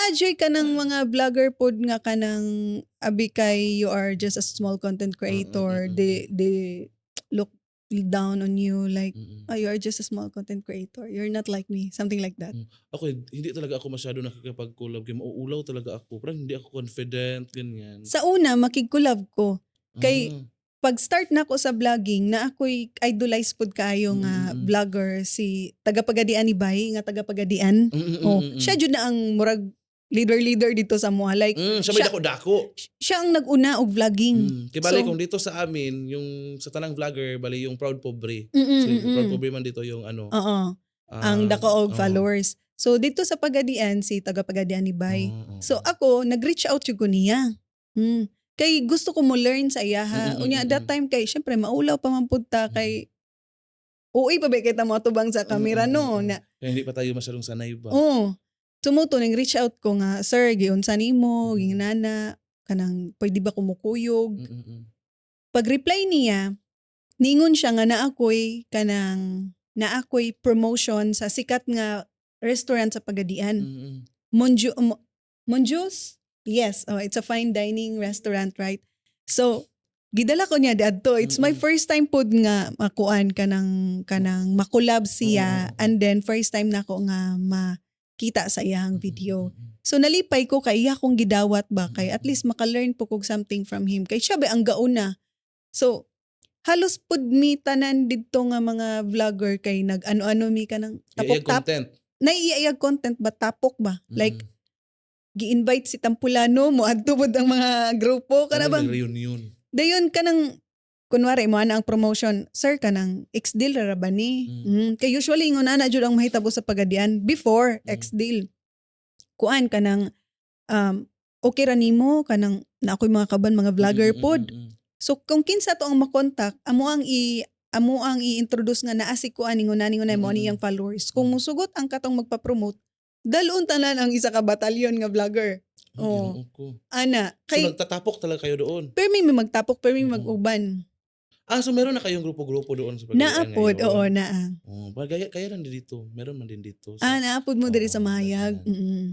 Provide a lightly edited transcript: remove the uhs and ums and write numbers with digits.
Naa juy kanang mga vlogger pod nga kanang abi kay you are just a small content creator, they look down on you like, "Oh, you are just a small content creator. You're not like me." Something like that. Ako, hindi talaga ako masyado nakikipag-collab kay mauulaw talaga ako. Parang hindi ako confident, ganyan. Sa una, makig-collab ko. Kay pag start na ako sa vlogging, na ako'y idolize pod kaayo nga vlogger, si taga-Pagadian ni Bay, nga taga-Pagadian. Oh, siya jud na ang murag leader leader dito sa amoa. Like Siya may dako-dako. Siya ang nag-una og vlogging. Kay bali So kung dito sa amin, yung sa tanang vlogger, bali yung Proud Pobre. Si Proud Pobre man dito yung ano. Oo, ang dako og followers. So dito sa Pagadian, si taga Pagadian ni Bay. So ako, nag-reach out jud ko niya. Kay gusto ko mo learn sa iyaha. Unya that time kay syempre maulaw pa man pud ta kay uwi pa ba kita mo atubang sa kamera, no na. Kaya hindi pa tayo masyadong sanay ba? Oh. So mao to ning reach out ko nga, "Sir, giunsa nimo?" Ginana kanang pwede ba kumukuyog. Pag reply niya, ningon siya nga naa ako'y kanang naa ako'y promotion sa sikat nga restaurant sa Pagadian. Monjus? Yes, oh, it's a fine dining restaurant, right? So, gidala ko niya adto. It's my first time pod nga makuan kanang ma-collab siya and then first time nako nga makita sa iyang video. So nalipay ko kay iya kong gidawat ba kay at least maka-learn po kog something from him. Kay siya ba ang gauna. So halos pud mi tanan didto nga mga vlogger kay nag ano-ano mi kanang Iya tapok tap content. Naiiyag content ba, tapok ba, like gi-invite si Tampulano, mo adto pud ang mga grupo kana Kanang bang reunion. Dayon kanang kunwari mo ana ang promotion, "Sir, kanang ex-deal ra ba ni?" Kay usually ingon ana jud ang mahitabo sa Pagadian before, ex-deal. Kuan kanang okay ra nimo kanang na ako'y mga kaban mga vlogger pod. So kung kinsa to ang makontak, amo ang i-introduce nga naa si kuan, ingon ani ingon mo ni iyang followers. Kung musugot ang katong magpa-promote, dalon tanan ang isa ka batalyon nga vlogger. Ay, Oh. Ginoo ko. Ana, So kay nagtatapok talaga kayo doon. Permi may magtapok, permi mag-uban. Ah, so meron na kayong grupo-grupo doon sa Pagadian Naa pod, ngayon? Oo, naa. Oh, kaya lang din dito. Meron man din dito. Ah, naa pod mo diri sa Oo, Mahayag. daghan.